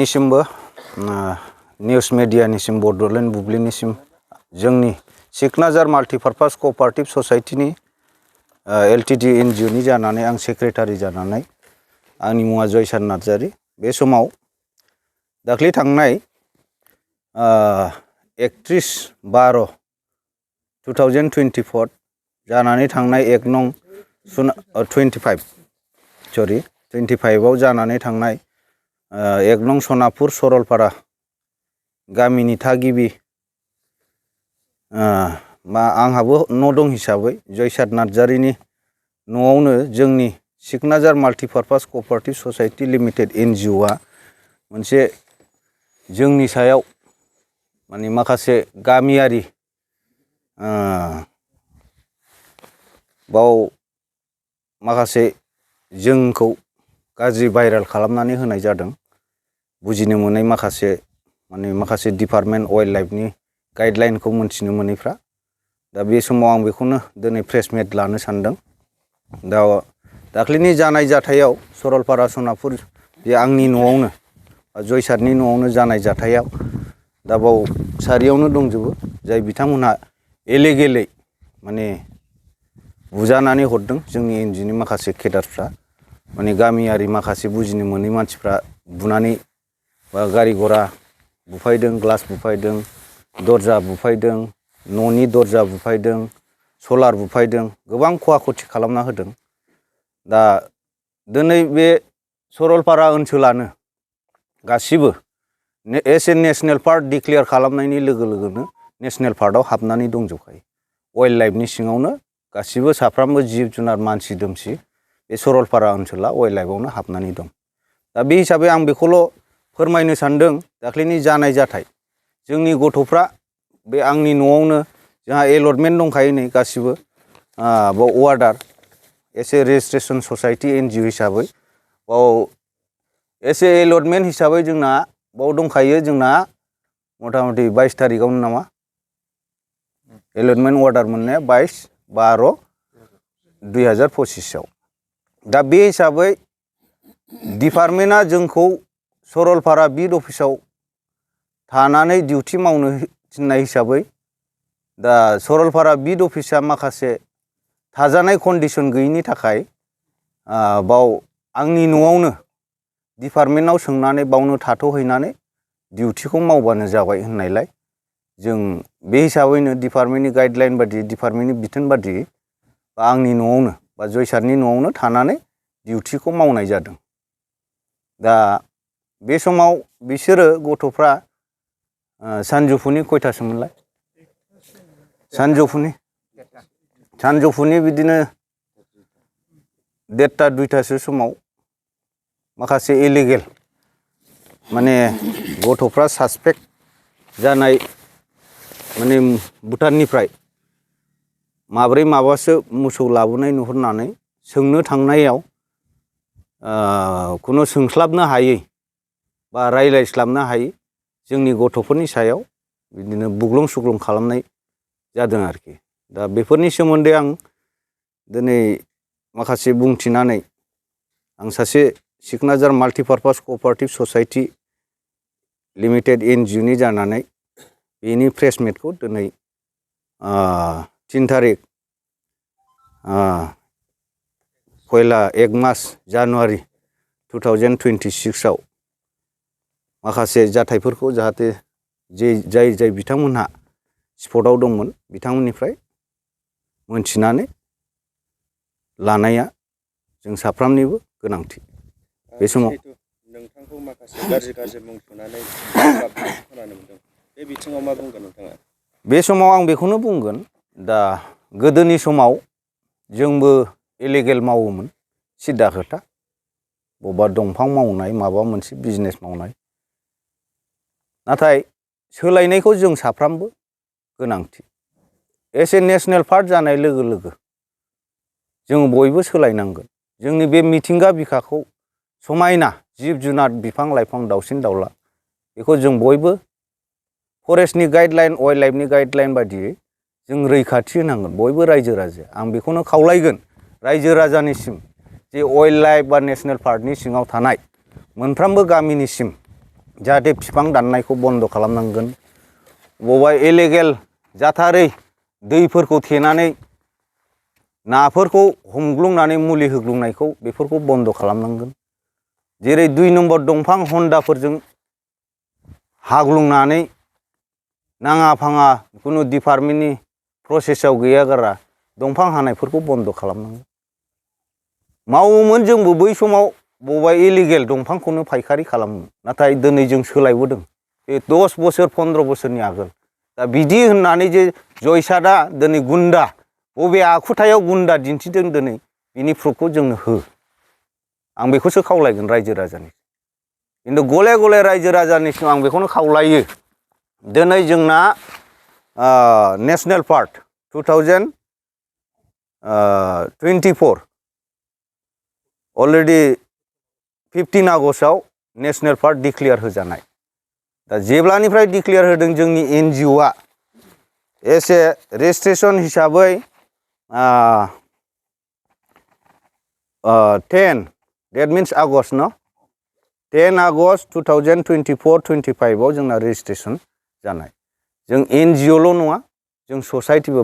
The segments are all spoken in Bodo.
बयनिसिमबो न्यूज मीडियानिसिम बड'लेण्ड बुब्लिनिसिम जोंनि सिकनाझार माल्टीपार्पास कोअपारेटिव ससाइटिनि एलटीडी NGO नि जानानै आं सेक्रेटारि जानानै आंनि मुङा जयसान नार्जारी। बे समाव दाख्लै थांनाय 31/12/2024 जानानै थांनाय 25 आव जानानै थांनाय 1 नं सनापुर सरलपारा गामिनि थागिबि आंहाबो न' दं हिसाबै जयसान नार्जारीनि न'आवनो जोंनि सिकनाझार माल्टीपार्पास कोअपारेटिव ससाइटि लिमिटेड NGO आ मोनसे जोंनि सायाव माने माखासे गामियारि बाव माखासे जोंखौ गाज्रि भाइराल खालामनानै होनाय जादों। बुजिनो मोनै माखासे डिपार्टमेन्ट वाइल्ड लाइफनि गाइडलाइनखौ मोनथिनो मोनैफ्रा दा बे समाव आं बेखौनो दिनै प्रेस मिट लानो सानदों। दा दाख्लैनि जानाय जाथायाव सरलपारा सनापुर बे आंनि न'आवनो जयसारनि न'आवनो जानाय जाथायाव दा बाव सारियावनो दंजोबो जाय बिथांमोनहा इलिगेलै माने बुजानानै हरदों जोंनि NGO नि माखासे केडारफ्रा माने गामियारि माखासे बुजिनो मोनै मानसिफ्रा बुनानै बा गारि घरा बुफायदों, ग्लास बुफायदों, दरजा बुफायदों, न'नि दरजा बुफायदों, सलार बुफायदों, गोबां खहा खथि खालामना होदों। दा दिनै बे सरलपारा ओनसोलानो गासिबो S A national park declare खालामनायनि लोगो लोगोनो नेशनेल पार्कआव हाबनानै दंजोबखायो। वाइल्ड लाइफनि सिङावनो गासिबो साफ्रामबो जिब जुनार मानसि दोमसि बे सरलपारा ओनसोला वाइल्ड लाइफआवनो हाबनानै दं। दा बे हिसाबै आं बेखौल' फोरमायनो सानदों दाख्लैनि जानाय जाथाय जोंनि गथ'फ्रा बे आंनि न'आवनो जोंहा एलटमेन्ट दंखायो नै गासिबो बाव वार्डार as a registration society NGO हिसाबै बाव एस ए एलटमेन्ट हिसाबै जोंना बाव दंखायो जोंना मथा मथि 22 तारिखआवनो नामा एलटमेन्ट वार्डार मोननाया 22/12/2025 आव। दा बे हिसाबै डिपार्टमेन्टआ जोंखौ सरलपारा बिड अफिसाव थानानै डिउटि मावनो थिननाय हिसाबै दा सरलपारा बिड अफिसा माखासे थाजानाय कन्डिशन गैयिनि थाखाय बाव आंनि न'आवनो डिपार्टमेन्टआव सोंनानै बावनो थाथ'हैनानै डिउटिखौ मावबानो जाबाय होननायलाय जों बे हिसाबैनो डिपार्टमेन्टनि गाइडलाइन बादि डिपार्टमेन्टनि बिथोन बादि आंनि न'आवनो बा जयसारनि न'आवनो थानानै डिउटिखौ मावनाय जादों। दा बे समाव बिसोरो गथ'फ्रा सानजौफुनि खयथासोमोनलाय सानजौफुनि बिदिनो 1:30-2टासो समाव माखासे इलिगेल माने गथ'फ्रा सासपेक्ट जानाय माने भुटाननिफ्राय माब्रै माबासो मोसौ लाबोनाय नुहुरनानै सोंनो थांनायाव खुनु सोंस्लाबनो हायै बा रायज्लायस्लाबनो हायै जोंनि गथ'फोरनि सायाव बिदिनो बुग्लुं सुग्लुं खालामनाय जादों आरोखि। दा बेफोरनि सोमोन्दै आं दिनै माखासे बुंथिनानै आं सासे सिकनाझार माल्टीपार्पास कोअपारेटिव ससाइटि लिमिटेड NGO नि जानानै बेनि प्रेस मिटखौ दिनै 3 तारिख 1 मास जानुवारि 2026 आव माखासे जाथायफोरखौ जाहाथे जाय बिथांमोनहा स्पटआव दंमोन बिथांमोननिफ्राय मोनथिनानै लानाया जों साफ्रोमनिबो गोनांथि। बे समाव नोंथांखौ माखासे गाज्रि मुं सुनानै खोनानो मोनदों, बे बिथिङाव मा बुंगोन नोंथाङा? बे समाव आं बेखौनो बुंगोन, दा गोदोनि समाव जोंबो इलिगेल मावोमोन सिदा खोथा, बबेबा दंफां मावनाय माबा मोनसे बिजनेस मावनाय, नाथाय सोलायनायखौ जों साफ्रामबो गोनांथि। एस ए नेशनेल पार्क जानाय लोगो लोगो जों बयबो सोलायनांगोन। जोंनि बे मिथिंगा बिखाखौ समायना जिब जुनार बिफां लाइफां दाउसिन दाउला बेखौ जों बयबो फरेस्टनि गाइडलाइन वाइल्ड लाइफनि गाइडलाइन बायदियै जों रैखाथि होनांगोन बयबो रायजो राजाया। आं बेखौनो खावलायगोन रायजो राजानिसिम जे वाइल्ड लाइफ बा नेशनेल पार्कनि सिङाव थानाय मोनफ्रोमबो गामिनिसिम जाहाथे बिफां दाननायखौ बन्द' खालामनांगोन बबावबा इलिगेल जाथारै दैफोरखौ थेनानै नाफोरखौ हमग्लुंनानै मुलि होग्लुंनायखौ बेफोरखौ बन्द' खालामनांगोन जेरै 2 नम्बर दंफां हन्दाफोरजों हाग्लुंनानै नाङा फाङा खुनु डिपार्टमेन्टनि प्रसेसआव गैयागारा दंफां हानायफोरखौ बन्द' खालामनांगोन मावोमोन जोंबो बै समाव बबावबा इलिगेल दंफांखौनो फायखारि खालामो नाथाय दिनै जों सोलायबोदों बे 10 बोसोर 15 बोसोरनि आगोल दा बिदि होननानै जे जयसादा दिनै गुन्दा बबे आखुथायाव गुन्दा दिन्थिदों दिनै बिनि प्रुफखौ जोंनो हो आं बेखौसो खावलायगोन रायजो राजानि खिन्थु गले गले रायजो राजानिसिम आं बेखौनो खावलायो दिनै जोंना नेशनेल पार्क 2024 अलरेडि 15 आगस्टआव नेशनेल पार्क डिक्लेयार होजानाय दा जेब्लानिफ्राय डिक्लेयार होदों जोंनि NGOआ एसे रेजिस्ट्रेसन हिसाबै 10 that means आगस्ट न 10 आगस्ट 2024-25 आव जोंना रेजिस्ट्रेसन जानाय जों NGOल' नङा जों ससाइटिबो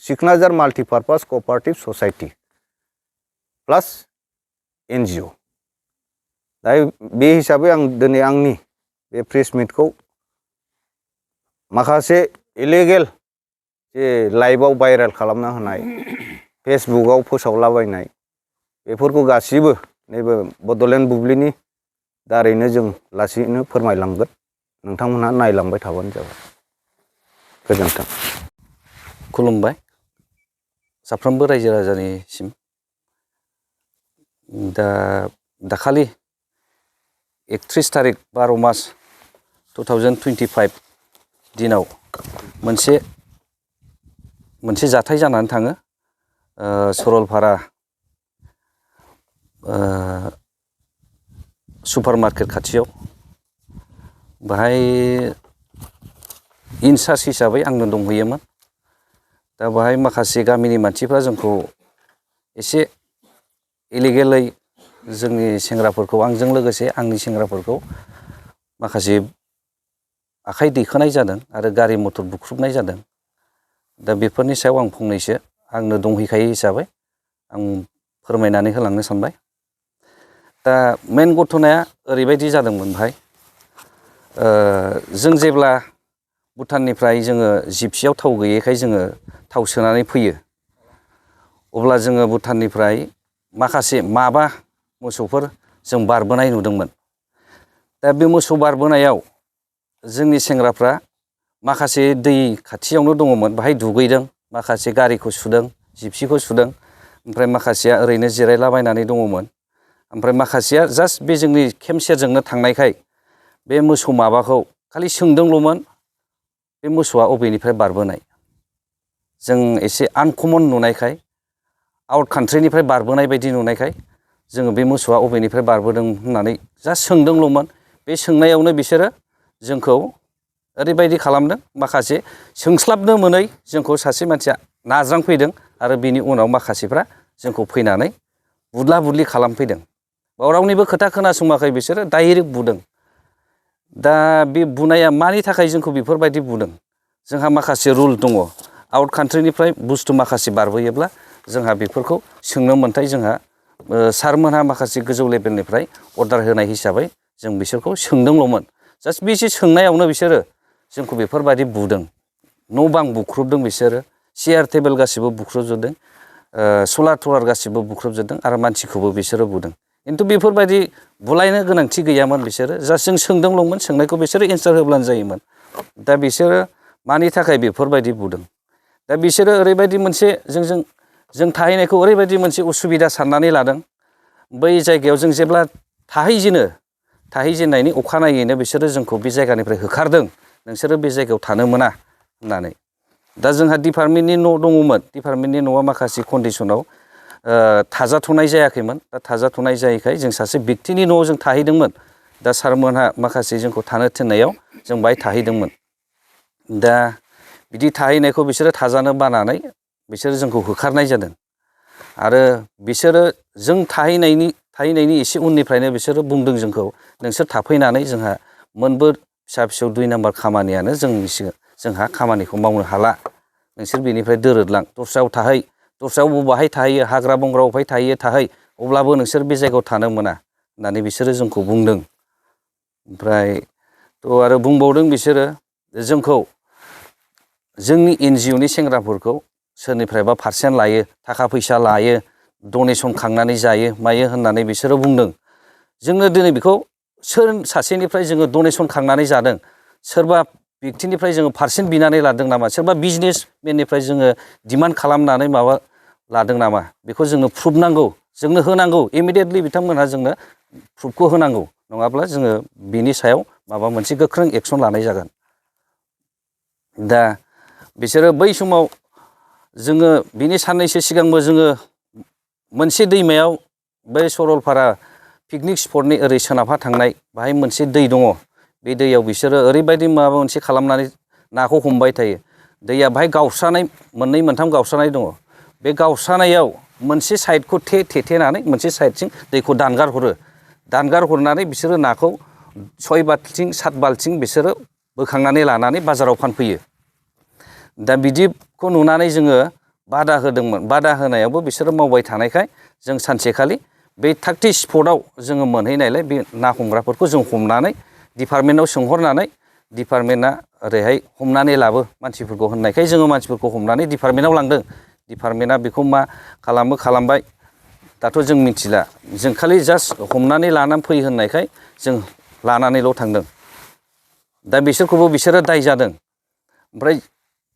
सिकनाझार माल्टिपार्पास क'अपारेटिभ ससाइटि प्लास NGO दा बे हिसाबै आं दिनै आंनि बे प्रेस मिटखौ माखासे इलिगेल जे लाइभआव भाइरेल खालामना होनाय फेसबुकआव फोसावलाबायनाय बेफोरखौ गासिबो नैबे बड'लेण्ड बुब्लिनि दारैनो जों लासैनो फोरमायलांगोन नोंथांमोनहा नायलांबाय थाबानो जाबाय गोजोन्थों खुलुमबाय साफ्रोमबो रायजो राजानिसिम दाखालि 31 तारिख 12 मार्च 2025 दिनाव मोनसे जाथाय जानानै थाङो सरलपारा सुपार मार्केट खाथियाव बाहाय इनचार्ज हिसाबै आंनो दंहैयोमोन दा बाहाय माखासे गामिनि मानसिफ्रा जोंखौ एसे इलिगेलै जोंनि सेंग्राफोरखौ आंजों लोगोसे आंनि सेंग्राफोरखौ माखासे आखाइ दैखोनाय जादों आरो गारि मटर बुख्रुबनाय जादों दा बेफोरनि सायाव आं फंनैसो आंनो दंहैखायो हिसाबै आं फोरमायनानै होलांनो सानबाय दा मेन घटनाया ओरैबायदि जादोंमोन भाई जों जेब्ला भुटाननिफ्राय जोङो जिपसियाव थाव गैयैखाय जोङो थाव सोनानै फैयो अब्ला जोङो भुटाननिफ्राय माखासे माबा मोसौफोर जों बारबोनाय नुदोंमोन दा बे मोसौ बारबोनायाव जोंनि सेंग्राफ्रा माखासे दै खाथियावनो दङमोन बाहाय दुगैदों माखासे गारिखौ सुदों जिपसिखौ सुदों ओमफ्राय माखासेया ओरैनो जिरायलाबायनानै दङमोन ओमफ्राय माखासेया जास्ट बे जोंनि केम्प सेरजोंनो थांनायखाय बे मोसौ माबाखौ खालि सोंदोंल'मोन बे मोसौआ अबेनिफ्राय बारबोनाय जों एसे आनकमन नुनायखाय आउट कान्ट्रिनिफ्राय बारबोनाय बायदि नुनायखाय जोङो बे मोसौआ अबेनिफ्राय बारबोदों होननानै जास्ट सोंदोंल'मोन बे सोंनायावनो बिसोरो जोंखौ ओरैबायदि खालामदों माखासे सोंस्लाबनो मोनै जोंखौ सासे मानसिया नाज्रांफैदों आरो बिनि उनाव माखासेफ्रा जोंखौ फैनानै बुदला बुदलि खालामफैदों बाव रावनिबो खोथा खोनासङाखै बिसोरो डाइरेक्ट बुदों दा बे बुनाया मानि थाखाय जोंखौ बेफोरबायदि बुदों जोंहा माखासे रुल दङ आउट कान्ट्रिनिफ्राय बुस्थु माखासे बारबोयोब्ला जोंहा बेफोरखौ सोंनो मोन्थाय जोंहा सारमोनहा माखासे गोजौ लेभेलनिफ्राय अर्डार होनाय हिसाबै जों बिसोरखौ सोंदोंल'मोन जास्ट बेसे सोंनायावनो बिसोरो जोंखौ बेफोरबायदि बुदों न' बां बुख्रुबदों बिसोरो चेयार टेबोल गासिबो बुख्रुबजोबदों सलार टलार गासिबो बुख्रुबजोबदों आरो मानसिखौबो बिसोरो बुदों खिन्थु बेफोरबायदि बुलायनो गोनांथि गैयामोन बिसोरो जास्ट जों सोंदोंल'मोन सोंनायखौ बिसोरो एन्सार होब्लानो जायोमोन दा बिसोरो मानि थाखाय बेफोरबायदि बुदों दा बिसोरो ओरैबायदि मोनसे जों थाहैनायखौ ओरैबायदि मोनसे उसुबिदा साननानै लादों बै जायगायाव जों जेब्ला थाहैजेननायनि अखानायैनो बिसोरो जोंखौ बे जायगानिफ्राय होखारदों नोंसोरो बे जायगायाव थानो मोना होननानै दा जोंहा डिपार्टमेन्टनि न' दङमोन डिपार्टमेन्टनि न'आ माखासे कन्डिसनाव थाजाथ'नाय जायाखैमोन दा थाजाथ'नाय जायैखाय जों सासे बेक्तिनि न'आव जों थाहैदोंमोन दा सारमोनहा माखासे जोंखौ थानो थिननायाव जों बाहाय थाहैदोंमोन दा बिदि थाहैनायखौ बिसोरो थाजानो बानानै बिसोरो जोंखौ होखारनाय जादों आरो बिसोरो जों थाहैनायनि एसे उननिफ्रायनो बिसोरो बुंदों जोंखौ नोंसोर थाफैनानै जोंहा मोनबो फिसा फिसौ 2 नाम्बार खामानियानो जोंहा खामानिखौ मावनो हाला, नोंसोर बेनिफ्राय दोरोदलां, दस्रायाव थाहै, दस्रायाव बबाहाय थाहैयो, हाग्रा बंग्रायाव बहाय थाहैयो थाहै, अब्लाबो नोंसोर बे जायगायाव थानो मोना होननानै बिसोरो जोंखौ बुंदों। ओमफ्राय आरो बुंबावदों बिसोरो जोंखौ, जोंनि NGO नि सेंग्राफोरखौ सोरनिफ्रायबा पारसेन्ट लायो, थाखा फैसा लायो, डनेसन खांनानै जायो मायो होननानै बिसोरो बुंदों। जोङो दिनै बेखौ सोर सासेनिफ्राय जोङो डनेसन खांनानै जादों, सोरबा व्यक्तिनिफ्राय जोङो पारसेन्ट बिनानै लादों नामा, सोरबा बिजनेसमेननिफ्राय जोङो डिमान्ड खालामनानै माबा लादों नामा, बेखौ जोंनो प्रुफ नांगौ, जोंनो होनांगौ, इमिडियेटलि बिथांमोनहा जोंनो प्रुफखौ होनांगौ, नङाब्ला जोङो बिनि सायाव माबा मोनसे गोख्रों एक्सन लानाय जागोन। दा बिसोरो बै समाव जोङो बिनि साननैसो सिगांबो जोङो मोनसे दैमायाव, बै सरलपारा पिकनिक स्पटनि ओरै सोनाबहा थांनाय बाहाय मोनसे दै दङ, बे दैयाव बिसोरो ओरैबायदि माबा मोनसे खालामनानै नाखौ हमबाय थायो, दैया बाहाय गावस्रानाय 2 मोनथाम गावस्रानाय दङ, बे गावस्रानायाव मोनसे साइडखौ थेथेनानै मोनसे साइडथिं दैखौ दानगार हरो, दानगार हरनानै बिसोरो नाखौ 6 बाल्थिं 7 बाल्थिं बिसोरो बोखांनानै लानानै बाजाराव फानफैयो। दा बिदिखौ नुनानै जोङो बादा होदोंमोन, बादा होनायावबो बिसोरो मावबाय थानायखाय जों सानसेखालि बे थागथि स्पटआव जोङो मोनहैनायलाय बे ना हमग्राफोरखौ जों हमनानै डिपार्टमेन्टआव सोंहरनानै, डिपार्टमेन्टआ ओरैहाय हमनानै लाबो मानसिफोरखौ होननायखाय जोङो मानसिफोरखौ हमनानै डिपार्टमेन्टआव लांदों। डिपार्टमेन्टआ बेखौ मा खालामो खालामबाय, दाथ' जों मिथिला, जों खालि जास्ट हमनानै लानानै फै होननायखाय जों लानानैल' थांदों। दा बिसोरखौबो बिसोरो दाय जादों। ओमफ्राय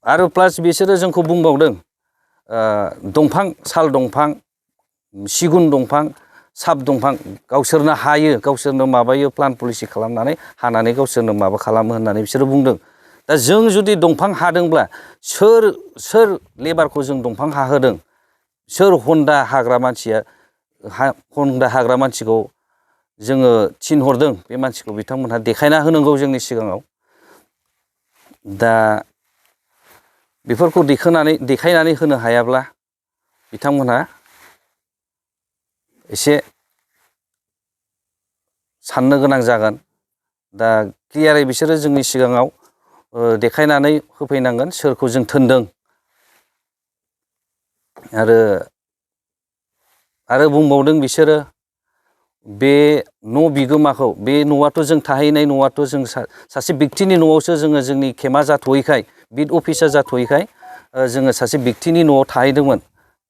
आरो प्लास बिसोरो जोंखौ बुंबावदों, दंफां, साल दंफां, सिगुन दंफां, साब दंफां गावसोरनो हायो, गावसोरनो माबायो, प्लान पलिसि खालामनानै हानानै गावसोरनो माबा खालामो होननानै बिसोरो बुंदों। दा जों जुदि दंफां हादोंब्ला सोर लेबारखौ जों दंफां हाहोदों, सोर हन्दा हाग्रा मानसिया, हन्दा हाग्रा मानसिखौ जोङो थिनहरदों, बे मानसिखौ बिथांमोनहा देखायना होनांगौ जोंनि सिगाङाव। दा बेफोरखौ देखायनानै होनो हायाब्ला बिथांमोनहा एसे साननो गोनां जागोन। दा क्लियारै बिसोरो जोंनि सिगाङाव देखायनानै होफैनांगोन सोरखौ जों थोनदों। आरो बुंबावदों बिसोरो, बे न' बिगोमाखौ, बे न'आथ' जों थाहैनाय न'आथ' जों सासे व्यक्तिनि न'आवसो जोङो, जोंनि खेमा जाथ'यैखाय, बिट अफिसा जाथ'यैखाय जोङो सासे व्यक्तिनि न'आव थाहैदोंमोन,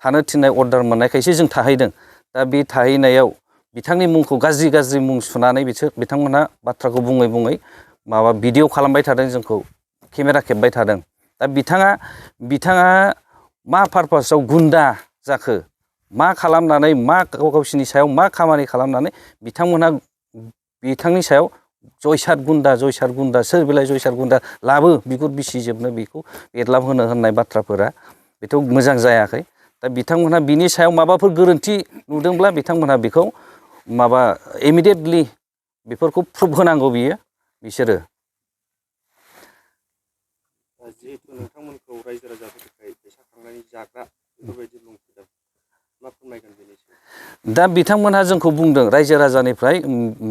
थानो थिननाय अर्डार मोननायखायसो जों थाहैदों। दा बे थाहैनायाव बिथांनि मुंखौ गाज्रि मुं सुनानै बिथांमोनहा बाथ्राखौ बुङै बुङै माबा भिडिअ खालामबाय थादों, जोंखौ केमेरा खेबबाय थादों। दा बिथाङा मा पारपासाव गुन्दा जाखो, मा खालामनानै, मा गावसिनि सायाव मा खामानि खालामनानै बिथांमोनहा बिथांनि सायाव जयसार गुन्दा, सोर बेलाय जयसार गुन्दा, लाबो बिगुर बिसिजोबनो बेखौ बेदलाब होननाय बाथ्राफोरा बेथ' मोजां जायाखै। दा बिथांमोनहा बिनि सायाव माबाफोर गोरोन्थि नुदोंब्ला बिथांमोनहा बेखौ इमिडियेटलि बेफोरखौ प्रुफ होनांगौ बिसोरो। जिहेतु नोंथांमोनखौ रायजो राजाफोरनि थाखाय फैसा खांनानै जाग्रा बेफोरबायदि बुंथिदों, मा फोरमायगोन बेनि सायाव? दा बिथांमोनहा जोंखौ बुंदों रायजो राजानिफ्राय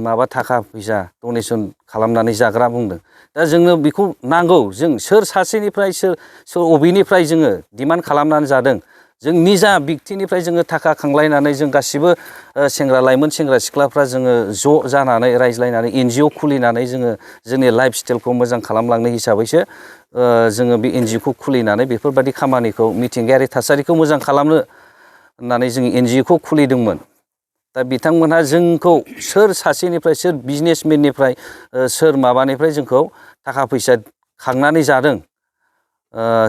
माबा थाखा फैसा डनेसन खालामनानै जाग्रा बुंदों। दा जोंनो बेखौ नांगौ, जों सोर सासेनिफ्राय सोर अबेनिफ्राय जोङो डिमान्ड खालामनानै जादों। जों निजा व्यक्तिनिफ्राय जोङो थाखा खांलायनानै जों गासिबो लाइमोन सेंग्रा सिख्लाफ्रा जोङो ज' जानानै रायज्लायनानै NGO खुलिनानै जोङो जोंनि लाइफ स्टाइलखौ मोजां खालामलांनो हिसाबैसो जोङो बे NGO खुलिनानै बेफोरबायदि खामानिखौ, मिथिंगायारि थासारिखौ मोजां खालामनो होननानै जों NGO खुलिदोंमोन। दा बिथांमोनहा जोंखौ सोर सासेनिफ्राय, सोर बिजनेसमेननिफ्राय, सोर माबानिफ्राय जोंखौ थाखा फैसा खांनानै जादों,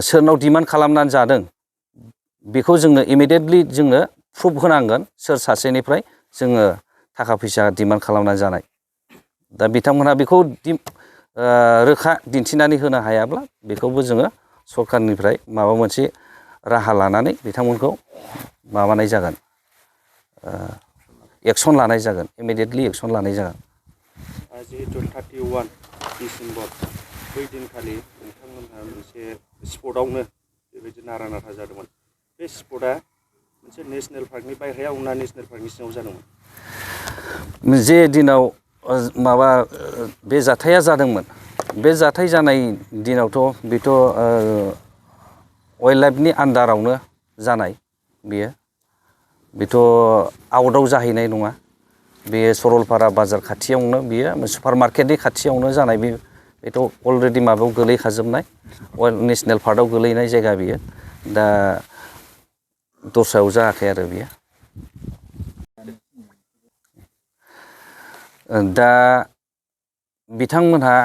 सोरनाव डिमान्ड खालामनानै जादों, बेखौ जोंनो इमिडियेटलि जोंनो प्रुफ होनांगोन, सोर सासेनिफ्राय जोङो थाखा फैसा डिमान्ड खालामनानै जानाय। दा बिथांमोनहा बेखौ रोखा दिन्थिनानै होनो हायाब्ला बेखौबो जोङो सरखारनिफ्राय माबा मोनसे राहा लानानै बिथांमोनखौ माबानाय जागोन, एक्सन लानाय जागोन, इमिडियेटलि एक्सन लानाय जागोन। जिहेतु 31 डिसेम्बर बै दिनखालि नोंथांमोनहा मोनसे स्पटआवनो बेबायदि नारा जादोंमोन। बे स्पटआ मोनसे नेसनेल पार्कनि बायह्रायाव ना नेसनेल पार्कनि सिङाव जादोंमोन? जे दिनाव माबा बे जाथाया जादोंमोन। बे जाथाय जानाय दिनावथ' बेथ' वाइल्ड लाइफनि आन्दारावनो जानाय बेयो। बेथ' आउटआव जाहैनाय नङा। बेयो सरलपारा बाजार खाथियावनो बेयो सुपार मार्केटनि खाथियावनो जानाय। बेथ' अलरेडि माबायाव गोलैखाजोबनाय नेसनेल पार्कआव गोलैनाय जायगा बेयो। दा दस्रायाव जायाखै आरो बेयो। दा बिथांमोनहा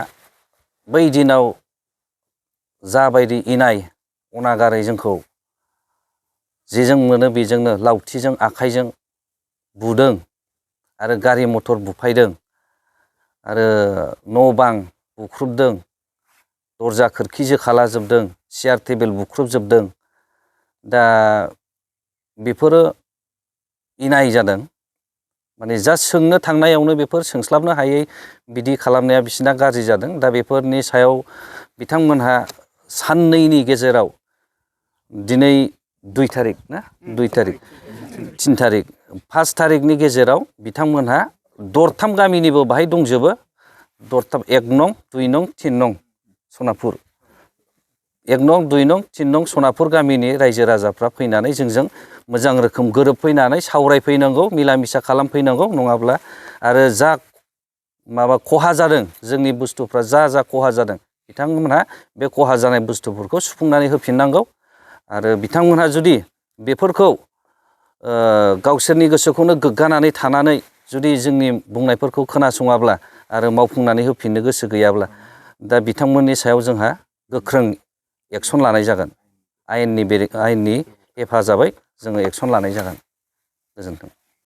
बै दिनाव जाबायदि इनाय अनागारै जोंखौ जेजों मोनो बेजोंनो लावथिजों आखाइजों बुदों आरो गारि मथर बुफायदों आरो न' बां बुख्रुबदों, दरजा खोरखि जोखालाजोबदों, सियार टेबोल बुख्रुबजोबदों। दा बेफोरो इनाय जादों। माने जास्ट सोंनो थांनायावनो बेफोर सोंस्लाबनो हायै बिदि खालामनाया बिसिना गाज्रि जादों। दा बेफोरनि सायाव बिथांमोनहा साननैनि गेजेराव दिनै 2 तारिख ना 2 तारिख 3 तारिख 1 तारिखनि गेजेराव बिथांमोनहा दरथाम गामिनिबो बाहाय दंजोबो। दरथाम 1 नं 2 नं 3 नं सनापुर 1 नं 2 नं 3 नं सनापुर गामिनि रायजो राजाफ्रा फैनानै जोंजों मोजां रोखोम गोरोबफैनानै सावरायफैनांगौ, मिला मिसा खालामफैनांगौ। नङाब्ला आरो जा माबा खहा जादों जोंनि बुस्थुफ्रा जा खहा जादों बिथांमोनहा बे खहा जानाय बुस्थुफोरखौ सुफुंनानै होफिननांगौ। आरो बिथांमोनहा जुदि बेफोरखौ गावसोरनि गोसोखौनो गोग्गानानै थानानै जुदि जोंनि बुंनायफोरखौ खोनासङाब्ला आरो मावफुंनानै होफिननो गोसो गैयाब्ला दा बिथांमोननि सायाव जोंहा गोख्रों एक्सन लानाय जागोन। आयेननि हेफाजाबै जोङो एक्सन लानाय जागोन। गोजोन्थों।